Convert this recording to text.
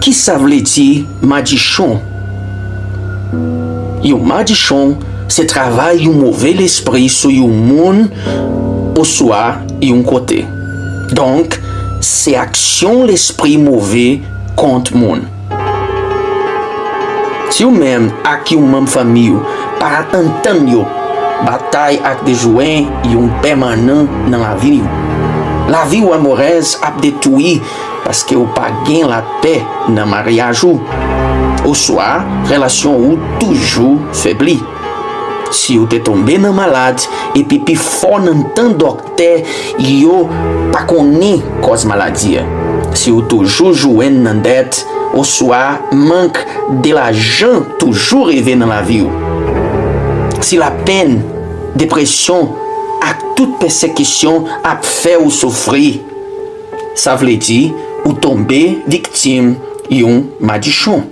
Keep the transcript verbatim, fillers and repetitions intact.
Ki sa vle di madichon? Yon madichon se travay yon move lespri sou yon moun oswa yon kote. Donk, se aksyon lespri move kont moun. Si w menm ak yon manm fanmi w pa antann yo, batay ak dezwen yon pèmanan nan lavi w. Lavi w amorèz ap detwi paske w pa gen lapè nan maryaj ou, oswa relasyon ou toujou febli. Si w te tonbe nan malad epi pifò nan tan dòk tè yo pa konnen kòz maladi a. Si w toujou jwenn nan dèt oswa mank de lajan toujou rive nan lavi w. Si lapenn, depresyon ak tout pèsekisyon ap fè w soufri, sa vle di ou tonbe viktim yon madichon.